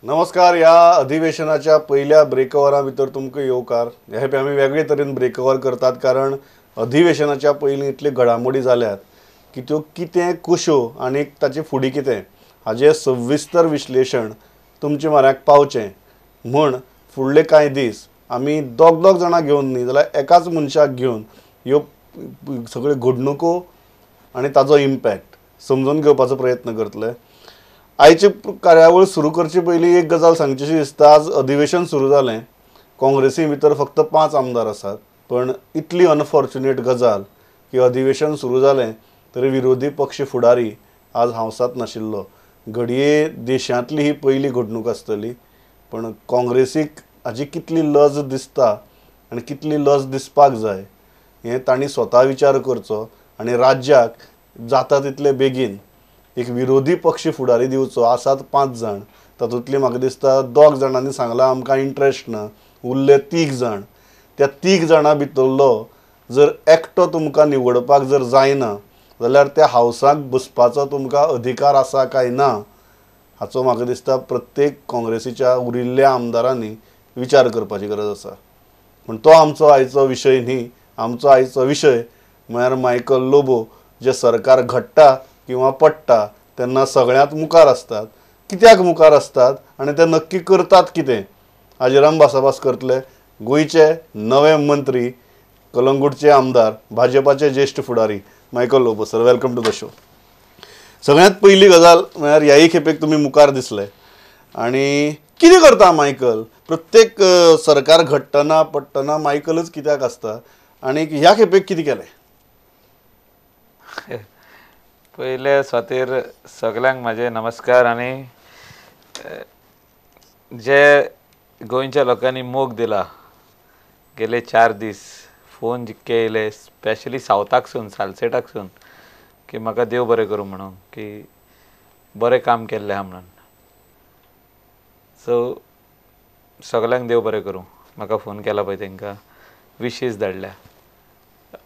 नमस्कार. ह्या अधिवेशनाच्या पहिल्या ब्रेकओव्हरा भितर तुमकां येवकार. हे आमी वेगळे तरेन ब्रेकओव्हर करतात कारण अधिवेशनाच्या पयलीं इतल्यो घडामोडी जाल्यात की त्यो कितें कश्यो आनी ताचे फुडें कितें हाजें सविस्तर विश्लेशण तुमचे म्हऱ्याक पावचें म्हूण फुडले कांय दीस आमी दोग दोग जाणां घेवन न्ही जाल्यार एकाच मनशाक घेवन ह्यो सगळ्यो घडणुको आनी ताजो इम्पॅक्ट समजून घेवपाचो प्रयत्न करतले. आयची कार्यावळ सुरू करचे पयलीं एक गजाल सांगचीशी दिसता. आज अधिवेशन सुरू जालें, काँग्रेसी भितर फक्त 5 आमदार आसात, पण इतली अनफॉर्च्युनेट गजाल की अधिवेशन सुरू जालें तरी विरोधी पक्ष फुडारी आज हांवसात नाशिल्लो. घडये देशांतली ही पयली घडणूक आसतली, पण काँग्रेसीक हाजी कितली लज दिसता आनी कितली लज दिसपाक जाय हें तांणी स्वता विचार करचो आनी राज्याक जाता तितले बेगीन एक विरोधी पक्ष फुडारी दिवचो. आसात 5 जाण, तातूंतली म्हाका दिसता 2 जाणांनी सांगलां आमकां इंट्रस्ट ना, उरले 3 जाण. त्या 3 जाणां भितरलो जर एकटो तुमकां निवडपाक जर जायना जाल्यार त्या हावसाक बसपाचो तुमकां अधिकार आसा काय ना हाचो म्हाका दिसता प्रत्येक काँग्रेसीच्या उरिल्ल्या आमदारांनी विचार करपाची गरज आसा. पूण तो आमचो आयचो विशय न्ही. आमचो आयचो विशय म्हळ्यार मायकल लोबो जे सरकार घडटा किंवा पडटा तेन्ना सगळ्यांत मुखार आसतात. कित्याक मुखार आसतात आनी ते नक्की करतात कितें हाजेर आमी भासाभास करतले. गोंयचे नवे मंत्री, कलंगूटचे आमदार, भाजपाचे ज्येश्ठ फुडारी Michael Lobo sir, welcome to the show. सगळ्यांत पयली गजाल म्हळ्यार ह्याय खेपेक तुमी मुखार दिसले आनी कितें करता मायकल? प्रत्येक सरकार घडटना पडटना मायकलच कित्याक आसता आनी ह्या खेपेक कितें केलें? पयले स्वातीर सगल्यांक म्हाजे नमस्कार. आनी जे गोंयच्या लोकांनी मोग दिला गेले 4 दीस, फोन जितके येयले स्पेशली सावथाकसून, सालसेटाकसून, की म्हाका देव बरें करूं म्हणून, की बरें काम केल्लें आहा म्हणून. सो सगल्यांक देव बरें करूं. म्हाका फोन केला पळय तांकां विशीस धाडल्या.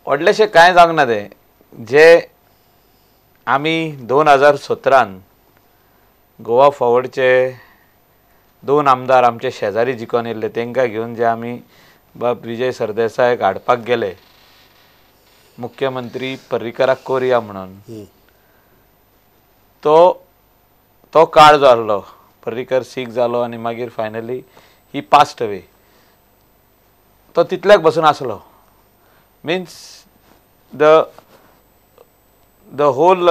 व्हडलेशें कांय जावंक ना. तें जे आमी 2017 गोवा फॉवर्डचे 2 आमदार आमचे शेजारी जिखोन येयल्ले तांकां घेवन जे आमी बाब विजय सरदेसायक हाडपाक गेले मुख्यमंत्री पर्रीकराक कोरया म्हणून, तो तो काळ जो आहलो पर्रीकर सीक जालो आनी मागीर फायनली ही पास्ट अवे, तो तितल्याक बसून आसलो. Means the whole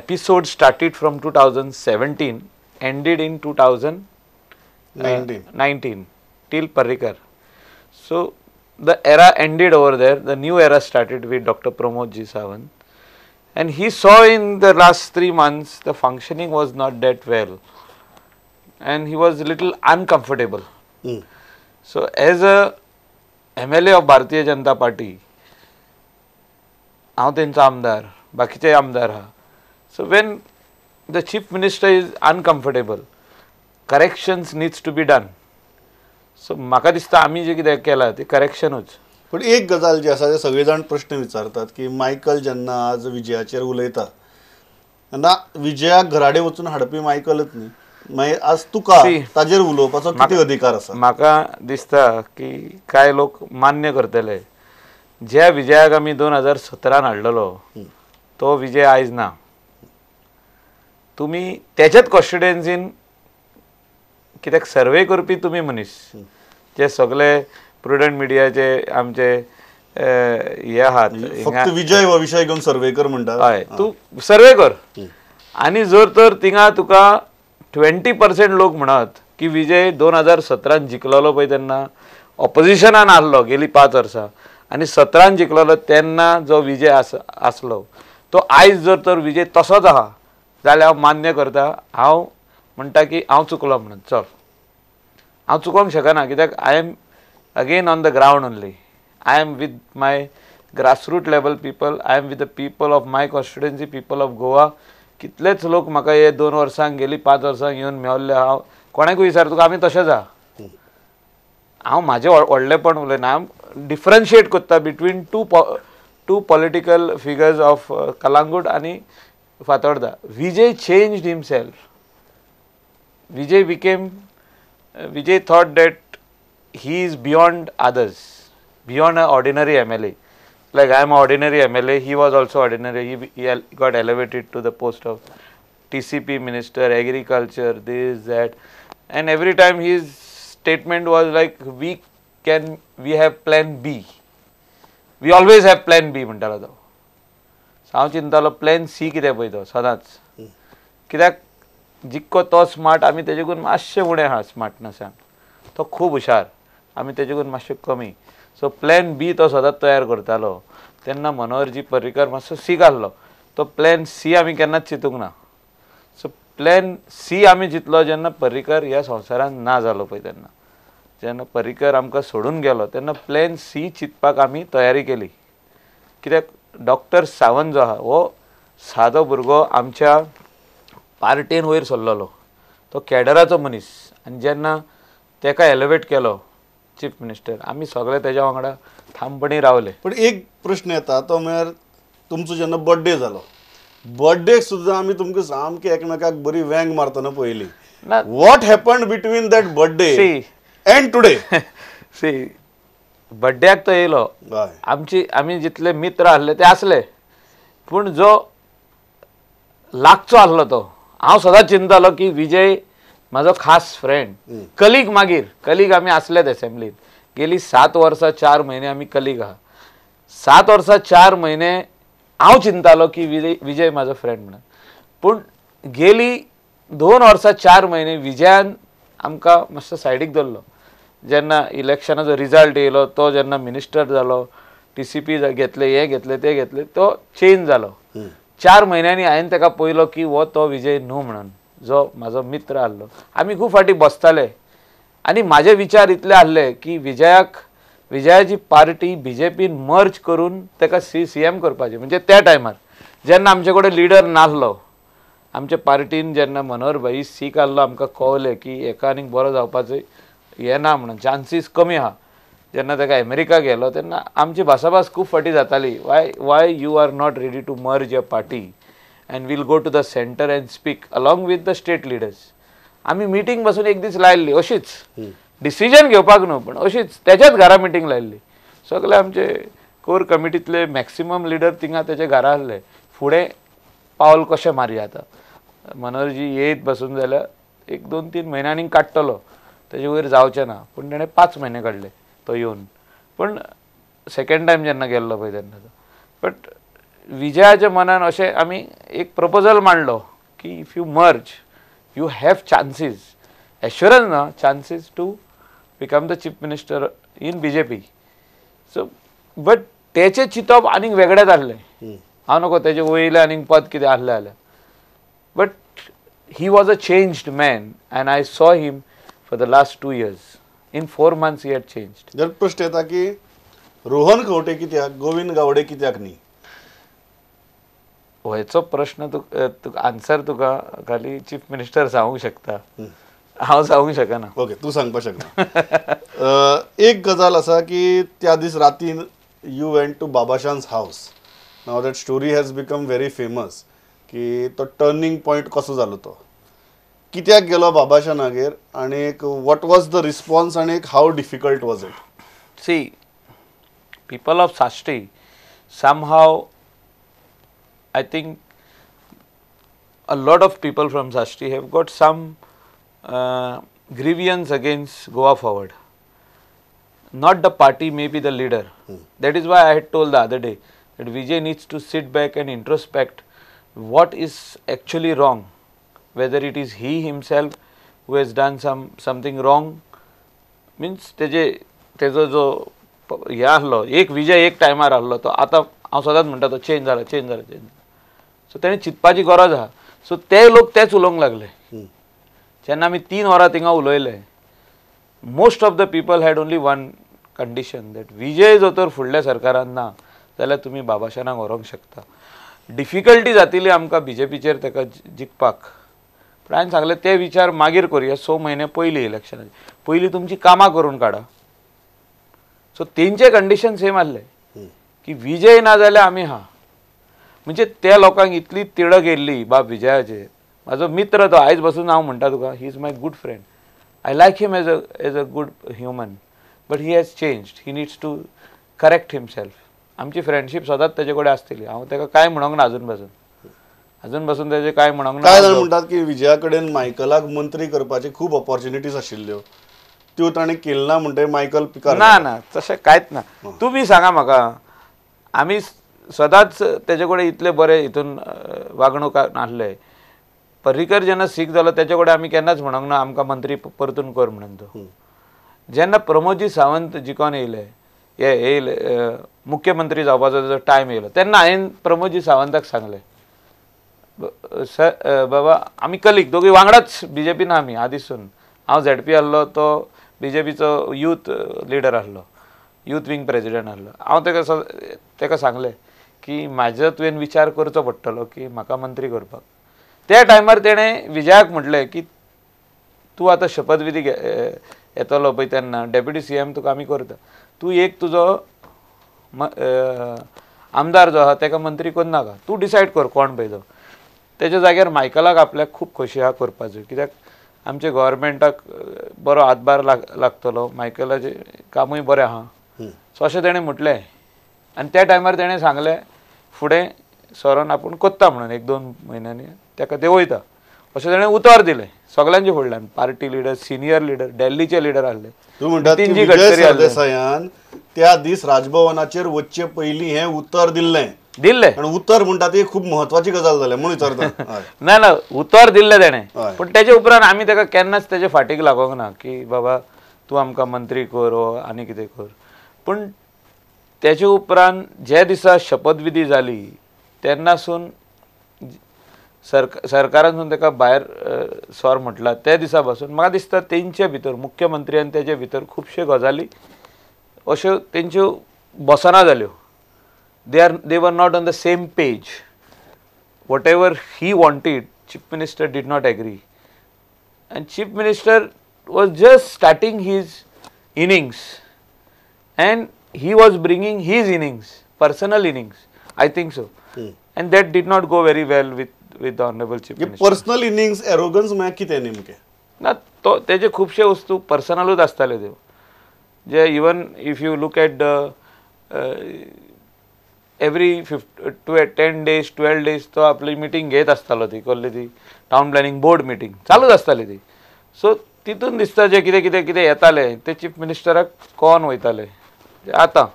episode started from 2017, ended in 2019 till Parrikar. So the era ended over there. The new era started with Dr. Pramod G. Sawant, and he saw in the last 3 months the functioning was not that well and he was a little uncomfortable. So as a MLA of Bharatiya Janata Party, हांव तेंचो आमदार, बाकीचे आमदार आहा. So when the chief minister is uncomfortable, corrections needs to be done. So म्हाका दिसता आमी जें कितें केलां तें करेक्शनूच. पूण एक गजाल जी आसा, ते सगळे जाण प्रश्न विचारतात की मायकल जेन्ना आज विजयाचेर उलयता तेन्ना विजयाक घराडे वचून हाडपी मायकलच न्ही, मागीर आज तुका ताजेर उलोवपाचो कितें अधिकार आसा? म्हाका दिसता की कांय लोक मान्य करतले ज्या विजयाक आमी 2017 हाडलेलो तो विजय आयज ना. तुमी तेच्याच कॉन्स्टिट्युएन्सीन कित्याक सर्वे करपी तुमी मनीस, जे सगळे प्रुडंट मिडियाचे आमचे हे आहात, फक्त विजय हो विशय घेवन सर्वे कर म्हणटा. हय, तूं सर्वे कर आनी जर तर थिंगा तुका 20% लोक म्हणत की विजय 2017 जिखलेलो पळय तेन्ना ऑपोजिशनान आहलो गेली 5 वर्सां आनी 17 जिखलेलो तेन्ना जो विजय आसलो तो आयज जर तर विजय तसोच आहा जाल्यार हांव मान्य करता. हांव म्हणटा की हांव चुकलो म्हणून. चल, हांव चुकोंक शकना कित्याक I am again on the ground only. I am with my grassroot level people, I am with the people of my constituency, people of Goa. कितलेच लोक म्हाका हे 2 वर्सांक गेली 5 वर्सांक येवन मेवल्ले. हांव कोणाकूय विचार तुका आमी तशेंच आहा. हांव म्हाजें व्हडलेपण उलयना, हांव डिफरन्शिएट करता between two political figures of Calangute आनी Fatorda. Vijay changed himself. Vijay became Vijay thought that he is beyond others, beyond a ordinary MLA. Like I am ordinary MLA, he was also ordinary. He got elevated to the post of TCP minister, agriculture, this, that, and every time his statement was like, we have plan B, we always have plan B म्हणटालो तो. हांव चिंतालो plan C कितें पळय तो सदांच, कित्याक जितको तो smart आमी तेजेकून मातशें उणें आहा स्मार्टनसान, तो खूब हुशार, आमी तेजेकून मातशें कमी. सो प्लॅन बी तो सदांच तयार करतालो. तेन्ना मनोहरजी पर्रीकर मातसो सीक आहलो, तो प्लॅन सी आमी केन्नाच चिंतूंक ना. सो प्लॅन सी आमी चिंतलो जेन्ना पर्रीकर ह्या संवसारांत ना जालो पळय, तेन्ना जेन्ना पर्रीकर आमकां सोडून गेलो तेन्ना प्लॅन सी चिंतपाक आमी तयारी केली. कित्याक डॉक्टर सावंत जो आहा हो सादो भुरगो आमच्या पार्टेन वयर सरलेलो, तो कॅडराचो मनीस, आनी जेन्ना तेका एलिवेट केलो चीफ मिनिस्टर आमी सगळे तेज्या वांगडा ठामपणी रावले. पण एक प्रश्न येता तो म्हळ्यार तुमचो जेन्ना बर्थडे जालो, बर्थडेक सुद्दां आमी तुमकां सामकें एकमेकाक बरी वेंग मारतना पळयली. What happened between that birthday and today? See, बर्थडेक तो येयलो, आमची आमी जितले मित्र आहले ते आसले, पूण जो लागचो आहलो तो हांव सदांच चिंतालो की विजय म्हाजो खास फ्रेंड, कलीग, मागीर कलीग आमी आसलेच एसेंब्लीन गेली 7 वर्सां 4 म्हयने आमी कलीग आहा. 7 वर्सां 4 म्हयने हांव चिंतालो की विजय म्हाजो फ्रेंड म्हणून, पूण गेली 2 वर्सां 4 म्हयने विजयान आमकां मातसो सायडीक दवरलो. जेन्ना इलेक्शनाचो रिजल्ट येयलो, तो जेन्ना मिनिस्टर जालो, TCP घेतले, हे घेतले, ते घेतले, तो चेंज जालो. 4 म्हयन्यांनी हांवें ताका पळयलो की हो तो विजय न्हू म्हणून, जो म्हाजो मित्र आहलो. आमी खूब फाटीं बसताले आनी म्हाजे विचार इतले आहले की विजयाची पार्टी BJPन मर्ज करून ताका CM करपाचें. म्हणजे त्या टायमार जेन्ना आमचे कडेन लिडर नासलो, आमच्या पार्टीन जेन्ना मनोहर भाई सीक आहलो, आमकां कळलें की हेका आनीक बरो जावपाचो हें ना म्हणून, चान्सीस कमी आहा. जेन्ना ताका अमेरिका गेलो तेन्ना आमची भासाभास खूब फाटीं जाताली, why you are not ready to merge your party and we'll go to the centre and speak along with the state leaders. आमी मिटींग बसून एक दीस लायिल्ली अशीच, डिसिजन घेवपाक न्हू पण अशीच तेज्याच घरा मिटींग लायिल्ली. सगळे आमचे कोर कमिटींतले मॅक्सिमम लिडर थिंगा तेजे घरा आहले. फुडें पावल कशें मारया आतां, मनोहरजी येयत बसून जाल्यार 1 2 3 म्हयन्यांनी काडटलो, तेजे वयर जावचें ना, पूण तेणें 5 म्हयने काडले तो येवन. पूण सेकेंड टायम जेन्ना गेल्लो पळय तेन्ना तो, बट विजयाच्या मनान अशें आमी एक प्रपोजल मांडलो की if you merge you have chances, assurance ना, chances to become the chief minister in BJP. So but तेचें चिंतप आनीक वेगळेंच आहलें. हांव नको तेजें वयलें आनीक पद कितें आहलें जाल्यार, but he was a changed man and I saw him for the last 2 years. In 4 months he had changed. जर प्रश्न येता की रोहन खंवटे कित्याक, गोविंद गावडे कित्याक न्ही, हेचो प्रश्न तुका आन्सर तुका खाली चीफ मिनिस्टर सांगूंक शकता, हांव सांगूंक शकना. ओके, तूं सांगपाक शकना. एक गजाल आसा की त्या दीस रातीन you went to Babashan's house. Now that story has become very famous की तो टर्निंग पॉयंट कसो जालो, तो कित्याक गेलो बाबाशानागेर आनी एक what was the response आनी एक how difficult was it? See, people of Sashti somehow, I think a lot of people from Sashti have got some grievance against Goa Forward. Not the party, maybe the leader. That is why I had told the other day that Vijay needs to sit back and introspect what is actually wrong, whether it is he himself who has done something wrong. Means तेजो जो हे आहलो एक विजय एक टायमार आहलो तो आतां हांव सदांच म्हणटा तो चेंज जाला, चेंज जाला, चेंज जाला. सो तेणें चिंतपाची गरज आहा. सो ते लोक तेच उलोवंक लागले. जेन्ना आमी 3 वरां थिंगा उलयले, most of the people had only one condition, that Vijay जो तर फुडल्या सरकारान ना जाल्यार तुमी बाबाशानाक व्हरूंक शकता. डिफिकल्टी जातली आमकां BJPचेर ताका जिखपाक. पूण हांवें सांगलें ते विचार मागीर करुया, 6 म्हयने पयलीं इलेक्शनाचे पयलीं तुमची कामां करून काडा. सो तेंचे कंडिशन सेम आहले की विजय ना जाल्यार आमी हा. म्हणजे त्या लोकांक इतली तिडक येयल्ली बाब विजयाचेर, म्हाजो मित्र तो आयज बसून हांव म्हणटा तुका, he is my good friend, I like him as a good human, but he has changed, he needs to correct himself. आमची फ्रेंडशीप सदांच तेजे कडेन आसतली, हांव ताका कांय म्हणोंक ना अजून बसून, अजून बसून तेजे कांय म्हणोंक ना. कांय जाण म्हणटात की विजया कडेन मायकलाक मंत्री करपाची खूब ऑपॉर्च्युनिटीज आशिल्ल्यो, त्यो ताणें केल्यो ना म्हणटकीर मायकल पिकार. ना ना तशें कांयच ना. तुमी सांगा म्हाका, आमी सदांच तेजे कडेन इतले बरे हितून वागणूक नासले. पर्रीकर जेन्ना सीक जालो तेजे कडेन आमी केन्नाच म्हणोंक ना आमकां मंत्री परतून कर म्हणून. तो जेन्ना प्रमोदजी सावंत जिखोन येयले, हे येयले मुख्यमंत्री जावपाचो तेजो टायम येयलो, तेन्ना हांवें प्रमोदजी सावंताक सांगलें, सर बाबा आमी कलीग दोगी वांगडाच बीजेपीन आमी आदीसून, हांव झेडपी आसलो, तो बीजेपीचो यूथ लिडर आसलो, यूथ विंग प्रेजिडेंट आसलो. हांव तेका सांगलें की म्हाजो तुवें विचार करचो पडटलो की म्हाका मंत्री करपाक. त्या टायमार तेणें विजयाक म्हटलें की तूं आतां शपथविधी येतलो पळय तेन्ना डेप्युटी सीएम तुका आमी करता, तूं एक तुजो आमदार जो आहा तेका मंत्री करनाका, तूं डिसायड कर कोण पळय तो. तेज्या जाग्यार मायकलाक आपल्याक खूब खोशी आहा करपाचो, कित्याक आमच्या गव्हर्मेंटाक बरो हातभार लागतलो, मायकलाचें कामूय बरें आहा. सो अशें तेणें म्हटलें आनी त्या टायमार तेणें सांगलें फुडें सरोन आपूण कोत्ता म्हणून, एक दोन म्हयन्यांनी तेका देंवयता अशें तेणें उतर दिलें सगळ्यांच्या फुडल्यान, पार्टी लिडर, सिनियर लिडर, दिल्लीचे लिडर आसले. तूं म्हणटा विजय सरदेसायान त्या दीस राजभवनाचेर वचचे पयलीं हें उतर दिल्लें दिल्लें, आनी उतर म्हणटा ती खूब म्हत्वाची गजाल जाल्या म्हणून विचारता. ना ना उतर दिल्लें तेणें, पूण तेजे उपरांत आमी तेका केन्नाच तेजे फाटीक लागोंक ना की बाबा तूं आमकां मंत्री कर वो आनी कितें कर. पूण तेजे उपरांत जे दिसा शपथविधी जाली तेन्नासून सरकारान ताका भायर सर म्हटलां त्या दिसा पासून म्हाका दिसता तेंचे भितर मुख्यमंत्री आनी तेजे भितर खुबश्यो गजाली अश्यो तेंच्यो बसना जाल्यो. They were not on the same page. Whatever he wanted, chief minister did not agree, and chief minister was just starting his innings and he was bringing his innings, personal innings, I think so. And that did not go very well with the honourable chief minister. Personal innings arrogance म्हळ्यार कितें नेमकें? ना तो तेजे खुबशे वस्तू पर्सनलूच आसताले त्यो, जे even if you look at the every 10 days 12 days तो आपली मिटींग घेत आसतालो, ती कसली ती टावन प्लॅनिंग बोर्ड मिटींग चालूच आसताली ती. सो तितून दिसता जे कितें कितें कितें येतालें तें चीफ मिनिस्टराक कोन वयताले आतां,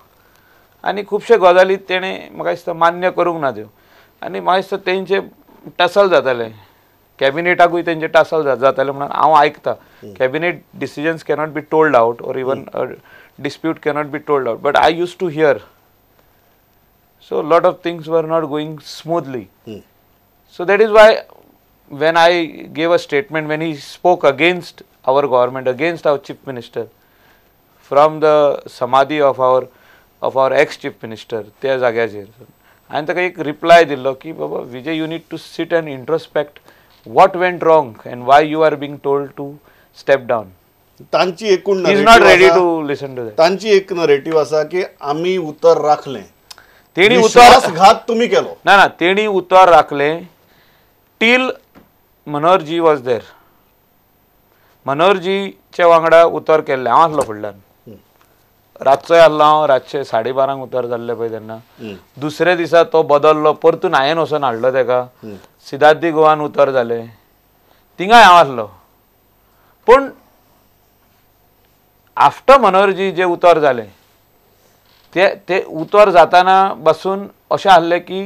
आनी खुबशे गजाली तेणें म्हाका दिसता मान्य करूंक ना त्यो, आनी म्हाका दिसता तेंचे टसल जाताले कॅबिनेटाकूय तेंचे टसल जाताले म्हणून हांव आयकता. Cabinet decisions cannot be told out or even dispute cannot be told out, but I use to hear. So lot of things were not going smoothly. So that is why when I gave a statement, when he spoke against our government, against our chief minister, from the samadhi of our ex chief minister त्या जाग्याचेर हांवें ताका एक reply दिल्लो की बाबा Vijay, you need to sit and introspect what went wrong and why you are being told to step down. तांची एकूण is not ready to listen to that. तांची एक नरेटीव आसा की आमी उतर राखलें, तेणी विश्वासघात तुमी केलो. ना ना तेणी उतर राखलें टील मनोहरजी वॉज there. मनोहरजीच्या वांगडा उतर केल्लें, हांव आसलो फुडल्यान, रातचोय आसलो हांव, रातचे 12:30 उतर जाल्लें पळय तेन्ना. दुसऱ्या दिसा तो बदल्लो, परतून हांवें वचोन हाडलो तेका, सिद्धार्थी गोवान उतर जालें, थिंगाय हांव आसलो. पूण आफ्टर मनोहरजी जे उतर जालें ते ते उतर जाताना बसून अशें आहलें की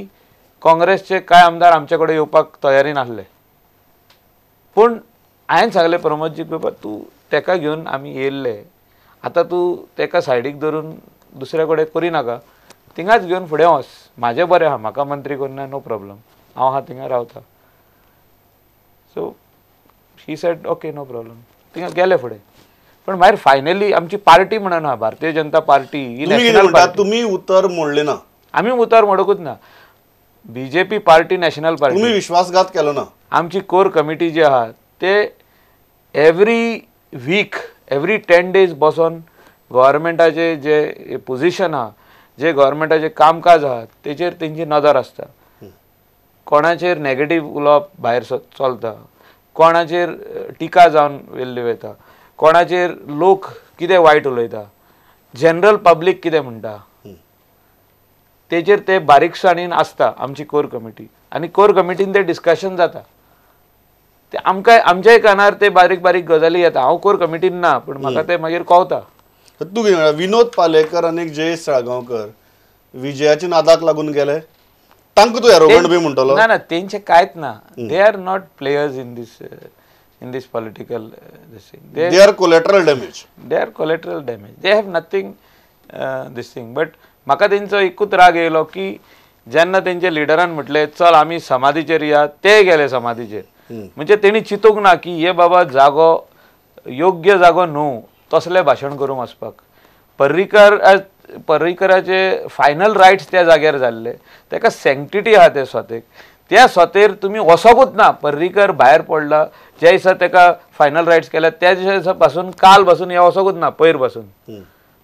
काँग्रेसचे कांय आमदार आमचे कडेन येवपाक तयारी नासले. पूण हांवें सांगलें प्रमोदजीक, बाबा तूं तेका घेवन आमी येयल्ले, आतां तूं तेका सायडीक धरून दुसऱ्या कडेन करिनाका, थिंगाच घेवन फुडें वच, म्हाजें बरें आहा, म्हाका मंत्री करना, नो प्रॉब्लम, हांव आहा थिंगा रावता. So he said okay no problem, थिंगा गेले फुडें. पण मागीर फायनली आमची पार्टी म्हणून आहा भारतीय जनता पार्टी ही नॅशनल पार्टी, तुमी उतर मोडलें ना? आमी उतर मोडकूच ना. बीजेपी पार्टी नॅशनल पार्टी, तुमी विश्वासघात केलो ना? आमची कोर कमिटी जी आहा ते एवरी वीक एवरी 10 days बसोन गव्हर्मेंटाचे जे पोजिशन आहा, जे गव्हर्मेंटाचे कामकाज आहा तेचेर तेंची नदर आसता. कोणाचेर नेगेटीव उलोवप भायर चलता, कोणाचेर टिका जावन वेल्ली वयता, कोणाचेर लोक कितें वायट उलयता, जनरल पब्लीक कितें म्हणटा, तेजेर ते बारीकसाणीन आसता आमची कोर कमिटी. आनी कोर कमिटीन ते डिस्कशन जाता, ते आमकां आमच्याय कानार ते बारीक बारीक गजाली येता. हांव कोर कमिटीन ना पूण म्हाका ते मागीर कळटा. तूं कितें म्हणटा, विनोद पालेकर आनी जयेश साळगांवकर विजयाच्या नादाक लागून गेले, तांकां तूं एरोगंट बी म्हणटलो? ना ना, तेंचे कांयच ना. They are not players in this political this thing. They are collateral damage. They are collateral damage. They have nothing this thing. But म्हाका तेंचो एकूच राग येयलो की जेन्ना तेंच्या लिडरान म्हटलें चल आमी समाधीचेर या, ते गेले समाधीचेर. म्हणजे तेणी चिंतूंक ना की हे बाबा जागो योग्य जागो न्हू तसलें भाशण करूंक वचपाक. पर्रीकराचे फायनल रायट्स त्या जाग्यार जाल्ले, ताका सँक्टिटी आहा त्या स्वतेक, त्या स्वतेर तुमी वचोकूच ना. पर्रीकर भायर पडला ज्या दिसा ताका फायनल रायट्स केल्या त्या दिसा पासून काल पासून हे वचोकूच ना, पयर पासून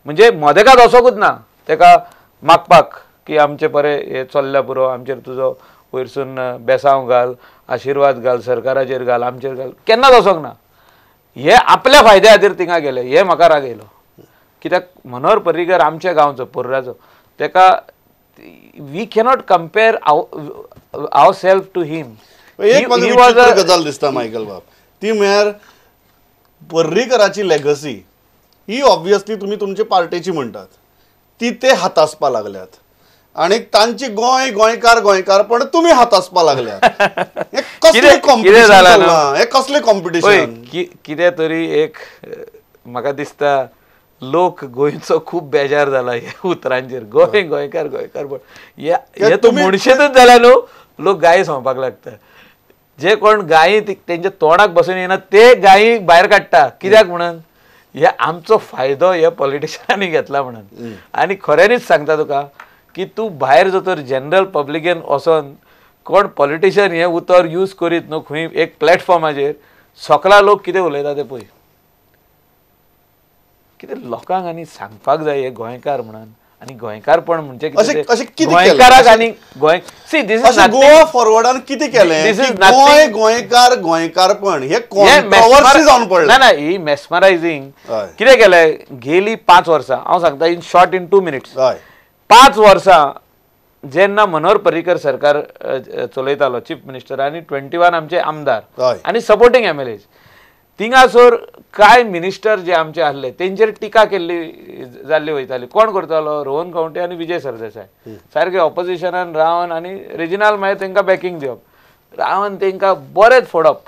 म्हणजे मदेकात वचोकूच ना ताका मागपाक की आमचे बरें हे चल्ल्या पुरो, आमचेर तुजो वयरसून बेसांव घाल, आशिर्वाद घाल, सरकाराचेर घाल, आमचेर घाल, केन्नाच वचोंक ना. हे आपल्या फायद्या खातीर थिंगा गेले, हे म्हाका राग येयलो. कित्याक मनोहर पर्रीकर आमच्या गांवचो, पोर्राचो, ताका we cannot compare our self to him. एक म्हाका गजाल दिसता मायकल बाब, ती म्हळ्यार पर्रीकराची लेगसी ही ऑब्वियसली तुमी तुमचे पार्टेची म्हणटात, ती ते हातासपा लागल्यात आनी तांची गोंय गोंयकार गोंयकारपण तुमी हातासपा लागल्यात. हें कसलें कॉम्पिटिशन? हें कसलें कॉम्पिटिशन? कितें तरी एक म्हाका दिसता लोक गोंयचो खूब बेजार जाला ह्या उतरांचेर, गोंय गोंयकार गोंयकारपण हे तूं म्हणशेतूच जाल्यार न्हू लोक गायी सांगपाक लागता. जे कोण गायी तेंच्या तोंडाक बसून येना ते गायी भायर काडटा, कित्याक म्हणून हे आमचो फायदो हे पॉलिटिशनांनी घेतला म्हणून. आनी खऱ्यांनीच सांगता तुका की तूं भायर जर तर जनरल पब्लिकेन वचोन कोण पॉलिटिशन हें उतर यूज करीत न्हू खंय एक प्लॅटफॉर्माचेर, सगळा लोक कितें उलयता ते पळय. कितें लोकांक आनी सांगपाक जाय हे गोंयकार म्हणून, आनी गोंयकारपण म्हणजे गोंयकाराक आनी गोंय सी this is Goa फॉरवर्डान कितें केलें? गोंय गोंयकार गोंयकारपण हे कॉन्ट्रोवर्सी जावन पडलें. ना ना, ही मेस्मरायझींग कितें केलें गेली 5 वर्सां, हांव सांगता इन शॉर्ट इन 2 मिनिट्स. 5 वर्सां जेन्ना मनोहर पर्रीकर सरकार चलयतालो चीफ मिनिस्टर आनी 21 आमचे आमदार आनी सपोर्टींग एमएलए, थिंगासर कांय मिनिस्टर जे आमचे आसले तेंचेर टिका केल्ली जाल्ली वयताली. कोण करतालो? रोहन खंवटे आनी विजय सरदेसाय सारके ऑपोजिशनान रावन आनी रेजिनाल मागीर तेंकां बॅकींग दिवप, रावन तेंकां बरेंच फोडप.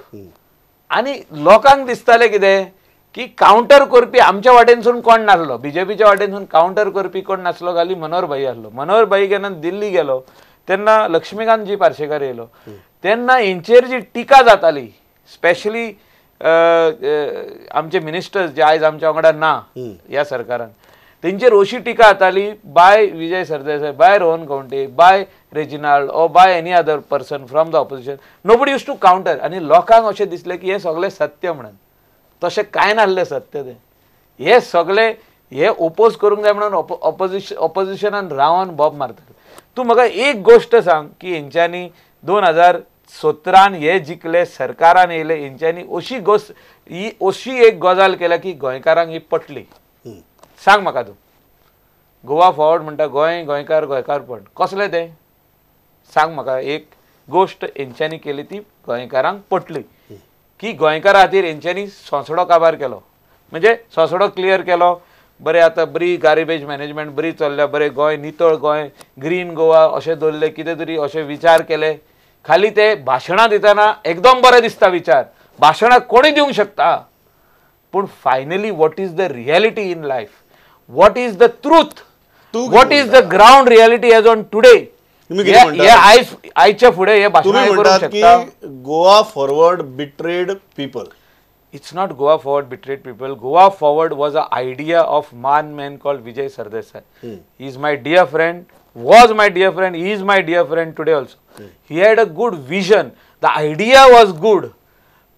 आनी लोकांक दिसतालें कितें की कावंटर करपी आमच्या वाटेनसून कोण नासलो, बीजेपीच्या वाटेनसून कावंटर करपी कोण नासलो, खाली मनोहर भाई आसलो. मनोहर भाई जेन्ना दिल्ली गेलो तेन्ना लक्ष्मीकांत जी पार्सेकर येयलो तेन्ना हेंचेर जी टिका जाताली, स्पेशली आमचे मिनिस्टर्स जे आयज आमच्या वांगडा ना ह्या सरकारान, तेंचेर अशी टिका जाताली by Vijay Sardesai, by Rohan Khaunte, by Reginald or by any other person from the opposition. Nobody use to counter. आनी लोकांक अशें दिसलें की हें सगळें सत्य म्हणून, तशें कांय नासलें सत्य तें. हे सगळे हे ओपोज करूंक जाय म्हणून ऑपोजिशनान रावन बोब मारताले. तूं म्हाका एक गोश्ट सांग की हेंच्यांनी 2017 हे जिखले, सरकारान येयले, हेंच्यांनी अशी गोश्ट ही अशी एक गजाल केल्या की गोंयकारांक ही पटली? सांग म्हाका तूं. गोवा फॉरवर्ड म्हणटा गोंय गोंयकार गोंयकारपण कसलें तें? सांग म्हाका एक गोश्ट हेंच्यांनी केली ती गोंयकारांक पटली की गोंयकारा खातीर हेंच्यांनी सोंसडो काबार केलो, म्हणजे सोंसडो क्लियर केलो. बरें आतां बरी गार्बेज मॅनेजमेंट बरी चल्ल्या, बरें गोंय नितळ गोंय ग्रीन गोवा अशें दवरलें, कितें तरी अशें विचार केले. खाली ते भाशणां दितना एकदम बरें दिसता विचार, भाशणां कोणूय दिवंक शकता, पूण finally what is the reality in life, what is the truth, what is the ground reality as on today, हे आयज आयच्या फुडें हे भाशणां करूंक शकता. Goa forward betrayed people. It's not Goa Forward betrayed people. Goa Forward was an idea of one man called Vijay Sardesai. He is my dear friend, was my dear friend, he is my dear friend today also. He had a good vision. The idea was good,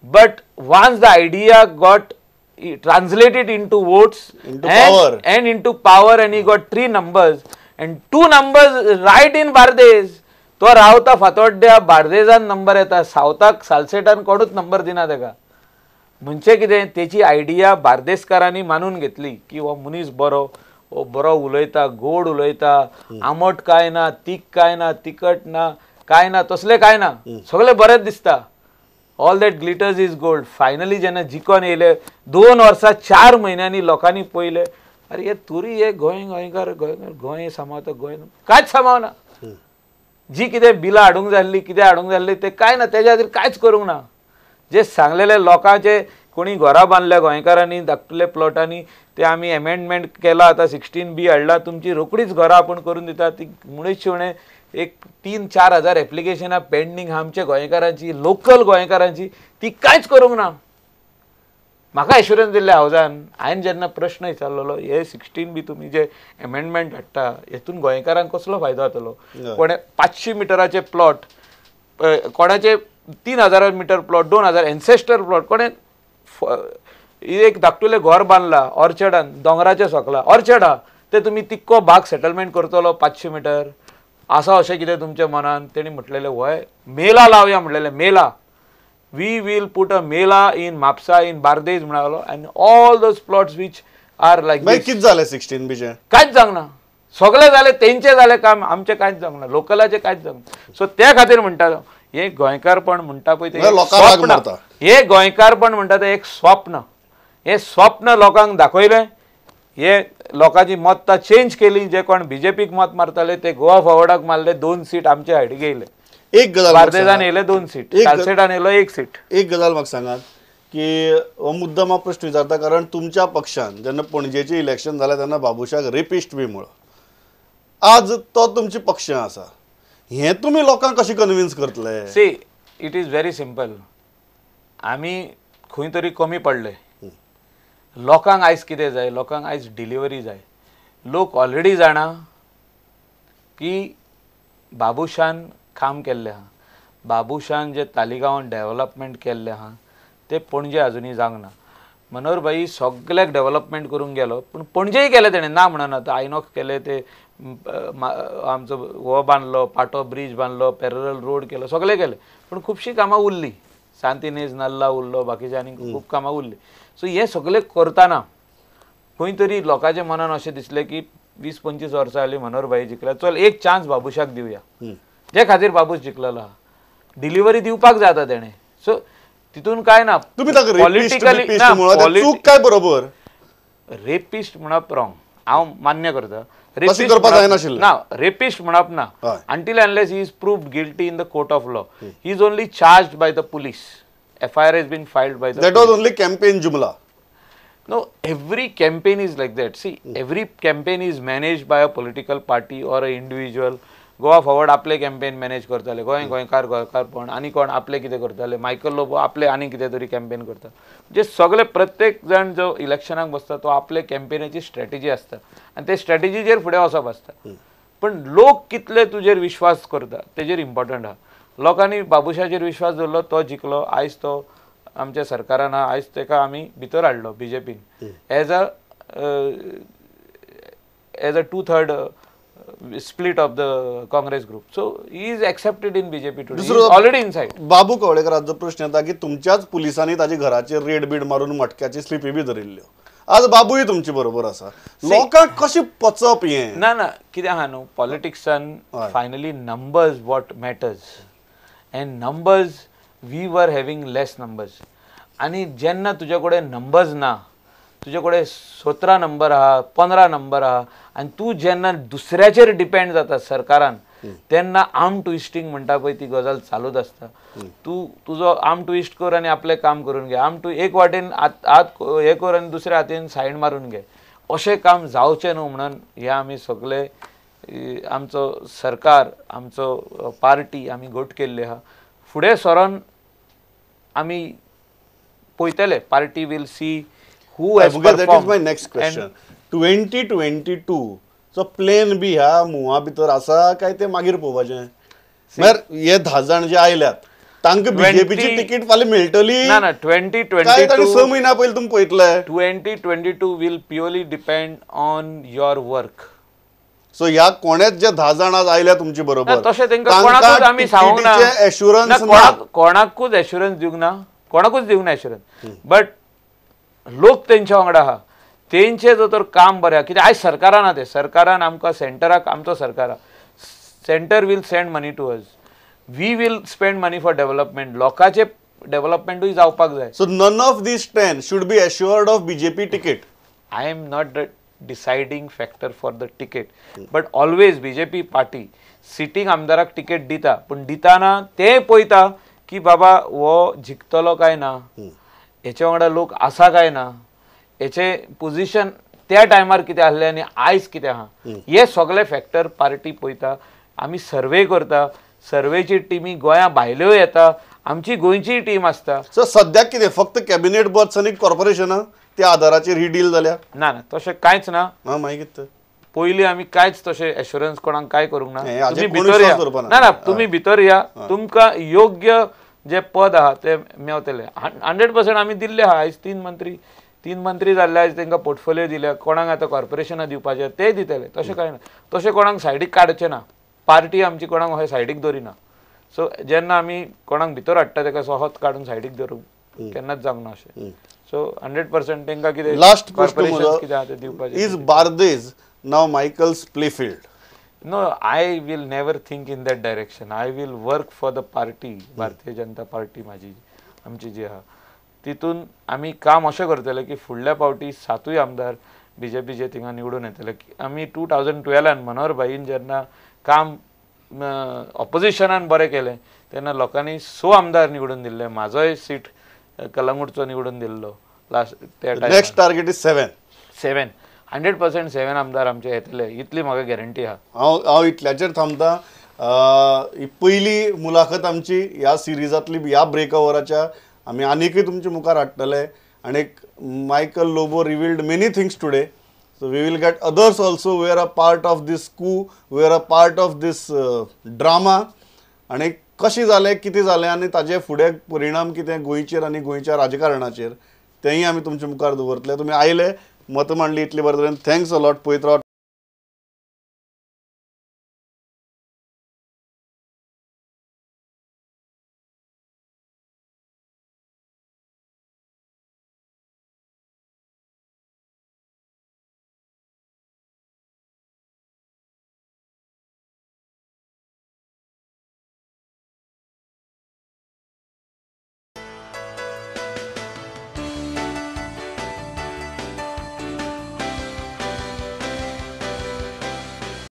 but once the idea got translated into votes, into power, and into power, and he got 3 numbers and 2 numbers right in Bardes. तो रावता फातोड्ड्या बार्देजान number येता, सावथाक सालसेटान कोणूच number दिना तेका. म्हणजे कितें तेची आयडिया बार्देसकारांनी मानून घेतली की हो मनीस बरो, हो बरो उलयता, गोड उलयता, आमट कांय ना, तीख कांय ना, तिखट ना, कांय ना, तसलें कांय ना, सगळें बरेंच दिसता. All that glitters is gold. Finally जेन्ना जिखोन येयले 2 वर्सां 4 म्हयन्यांनी लोकांनी पळयलें, अरे हे तुरी हे गोंय गोंयकार गोंयकार गोंय सांबाळता, गोंय कांयच सांबाळना. जी कितें बिलां हाडूंक जाल्ली, कितें हाडूंक जाल्ली तें कांय ना, तेज्या खातीर कांयच करूंक ना. जे सांगलेले लोकांचे कोणी घरां बांदल्या गोंयकारांनी धाकटुले प्लॉटांनी, ते आमी एमेंडमेंट केला आतां 16B हाडला, तुमची रोखडीच घरां आपूण करून दिता. ती मुळेच शेवणें एक 3-4 हजार एप्लिकेशनां पेंडींग आमच्या गोंयकारांची, लोकल गोंयकारांची, ती कांयच करूंक ना. म्हाका एश्युरन्स दिल्लें हावजान. हांवें जेन्ना प्रश्न विचारलेलो हे 16B तुमी जे एमेंडमेंट हाडटा हेतून गोंयकारांक कसलो फायदो जातलो? कोणे 500 मिटराचे प्लॉट, कोणाचे 3000 मिटर प्लॉट, 2000 एन्सेस्टर प्लॉट, कोणे एक धाकटुलें घर बांदला ऑर्चर्डान, दोंगराचे सकला ऑर्चर्ड आहा, ते तुमी तिक्को भाग सेटलमेंट करतलो 500 मिटर आसा अशें कितें तुमच्या मनान? तेणी म्हटलेलें व्हय, मेला लावया म्हटलेलें, मेला, we will put a mela in Mapusa, in Bardez म्हणालो, and all those plots which are like. कितें जालें 16Bचें? कांयच जावंक ना, सगळें जालें, तेंचें जालें काम, आमचें कांयच जावंक ना, लोकलाचें कांयच जावंक ना. सो त्या खातीर म्हणटा हें गोंयकारपण म्हणटा पळय तें स्वप्न, हें गोंयकारपण म्हणटा तें एक स्वप्न. हें स्वप्न लोकांक दाखयलें, हे लोकांची मत्तां चेंज केली. जे कोण बीजेपीक मत मारताले ते गोवा फॉरवर्डाक मारले, 2 सीट आमचे हाडी येयले. एक गजाल बार्देजान येयले 2 सीट, सालसेटान येयलो 1 सीट. एक गजाल म्हाका सांगात की हो मुद्दाम हांव प्रश्न विचारता कारण तुमच्या पक्षान जेन्ना पणजेचें इलेक्शन जालें तेन्ना बाबुशाक रेपिस्ट बी म्हळो, आज तो तुमचे पक्षान आसा, हें तुमी लोकांक कशें कन्विन्स करतले? See, it is very simple. आमी खंय तरी कमी पडले. लोकांक आयज कितें जाय? लोकांक आयज डिलिव्हरी जाय. लोक ऑलरेडी जाणा की बाबुशान काम केल्लें आहा, बाबुशान जे तालिगांवान डेवलपमेंट केल्लें आहा ते पणजे अजुनूय जावंक ना. मनोहर भाई सगळ्याक डेवलपमेंट करूंक गेलो, पूण पणजेय केलें तेणें, ना म्हणना. आयनॉक्स केलें, ते आमचो हो बांदलो, पाटो ब्रीज बांदलो, पॅरल रोड केलो, सगळें केलें, पूण खुबशीं कामां उरलीं. सांतिनेज नाल्ला उरलो, बाकीचे आनी खूब कामां उरलीं. सो हें सगळें करतना खंय तरी लोकांच्या मनान अशें दिसलें की 20-25 वर्सां जालीं मनोहर भाई जिखला, चल एक चान्स बाबुशाक दिवया. जे खातीर बाबूश जिखलेलो आहा, डिलिव्हरी दिवपाक जाता तेणें. सो तितून काय ना, पॉलिटिकली काय बरोबर रेपिस्ट म्हणप रॉंग, हांव मान्य करता. ना, रेपिस्ट म्हणप ना, until unless he is proved guilty in the court of law. He is only charged by the police, FIR has been filed by the. That was only campaign जुमला. No, every campaign is like that. See, every campaign is managed by a political party or a individual. Goa Forward आपले campaign manage करताले, गोंय गोंयकार गोंयकारपण आनी कोण आपले कितें करताले, मायकल लोबो आपले आनी कितें तरी कॅम्पेन करता. म्हणजे सगळे प्रत्येक जाण जो इलेक्शनाक बसता तो आपले कॅम्पेनाची स्ट्रॅटेजी आसता आनी ते स्ट्रॅटेजीचेर फुडें वचप आसता. पण लोक कितले तुजेर विश्वास करता तेजेर इम्पॉर्टंट आहा. लोकांनी बाबुशाचेर विश्वास दवरलो, तो जिखलो, आयज तो आमच्या सरकारान आहा, आयज तेका आमी भितर हाडलो बीजेपीन as a 2/3 split of the Congress group. So he is accepted in BJP today. He is already inside. Babu कवळेकराचो प्रश्न येता की तुमच्याच पुलिसांनी ताजे घराचेर रेड बीड मारून मटक्याची स्लिपी बी धरिल्ल्यो, आज बाबूय तुमचे बरोबर आसा, लोकांक कशें पचप हें? ना ना, कितें आहा न्हू, पॉलिटिक्सान finally numbers what matters, and numbers we were having less numbers. आनी जेन्ना तुजे कडेन नंबर्स ना, तुजे कडेन 17 नंबर आहा, 15 नंबर आहा, आनी तूं जेन्ना दुसऱ्याचेर डिपेंड जाता सरकारान, तेन्ना आर्म ट्विस्टींग म्हणटा पळय ती गजाल चालूच आसता. तूं तुजो आर्म ट्विस्ट कर आनी आपलें काम करून घे, आर्म टू एक वाटेन हात हें कर आनी दुसऱ्या हातीन सायन मारून घे, अशें काम जावचें न्हू म्हणून हें आमी सगळे आमचो सरकार, आमचो पार्टी आमी घट केल्ली आहा. फुडें सरोन आमी पळयतले, party will see who has performed. That is my next question. 2022 so plan B ह्या मुवा भितर आसा काय ते मागीर पळोवपाचें? म्हळ्यार हे 10 जाण जे आयल्यात तांकां बीजेपीची तिकीट फाल्यां मेळटली? ना ना, 2022 6 म्हयन्या पयलीं तुमी पळयतले. 2022 will purely depend on your work. So ह्या कोणेच जे 10 जाण आयल्या तुमचे बरोबर तशें तांकां कोणाकूच आमी सांगूंक ना, एश्युरन्स कोणाकूच एश्युरन्स दिवंक ना, कोणाकूच दिवंक ना एश्युरन्स. बट लोक तेंच्या वांगडा आहा, तेंचे जर तर काम बरें आहा. कित्याक आयज सरकारान आहा, ते सरकारान आमकां सेंटराक आमचो सरकार आहा, centre will send money to us, we will spend money for development. लोकांचे डेव्हलपमेंटूय जावपाक जाय. So none of these 10 should be assured of BJP ticket. I am not the deciding factor for the ticket, but always BJP party sitting आमदाराक ticket दिता, पूण दिताना ते पळयता की बाबा हो जिखतलो काय ना, हेचे वांगडा लोक आसा काय ना, हेचे पोजिशन त्या टायमार कितें आसलें आनी आयज कितें आहा, हे सगळे फॅक्टर पार्टी पळयता. आमी सर्वे करता, सर्वेची टिमी गोंया भायल्यो येता, आमची गोंयची टीम आसता. सो सद्याक कितें फक्त कॅबिनेट बर्थ आनी कॉर्पोरेशनां त्या आधाराचेर ही डील जाल्या? ना ना, तशें कांयच ना. मागीर कितें पयलीं आमी कांयच तशें एश्युरन्स कोणाक कांय करूंक ना. तुमी भितर या, ना ना तुमी भितर या, तुमकां योग्य जे पद आहा ते मेवतले. 100% आमी दिल्ले आहा. आयज तीन मंत्री जाल्ले, आयज तांकां पोर्टफोलियो दिल्या, कोणाक आतां कॉर्पोरेशनां दिवपाचें ते दितले. तशें कांय ना, तशें कोणाक सायडीक काडचें ना. पार्टी आमची कोणाक अशें सायडीक दवरिना. सो जेन्ना आमी कोणाक भितर हाडटा ताका सहज काडून सायडीक दवरूंक केन्नाच जावंक ना अशें. सो 100% तांकां कितें लास्ट प्रश्न म्हजो, is Bardez now Michael's playfield? No, I will never think in that direction. I will work for the party, Bharatiya Janata Party माझी आमची जी आहा तितून आमी काम अशें करतले की फुडल्या पावटी 7 आमदार बीजेपीचे थिंगा निवडून येतले. आमी 2012 मनोहर भाईन जेन्ना काम ऑपोजिशनान बरें केलें तेन्ना लोकांनी 6 आमदार निवडून दिल्ले, म्हाजोय सीट कलंगूटचो निवडून दिल्लो लास्ट त्या टायमार. Next target is 7. 7 100% 7 आमदार आमचे येतले इतली म्हाका गॅरंटी आहा. हांव इतल्याचेर थांबता. पयली मुलाखत आमची ह्या सिरिजांतली, ह्या ब्रेक ओवराच्या आमी आनीकय तुमचे मुखार हाडटले. आनी Michael Lobo revealed many things today, so we will get others also were a part of this coup, were a part of this drama. आनी कशें जालें, कितें जालें आनी ताजे फुडें परिणाम कितें गोंयचेर आनी गोंयच्या राजकारणाचेर तेंय आमी तुमचे मुखार दवरतले. तुमी आयले, मतां मांडली इतले बरे तरेन, thanks a lot. पळयत रावात.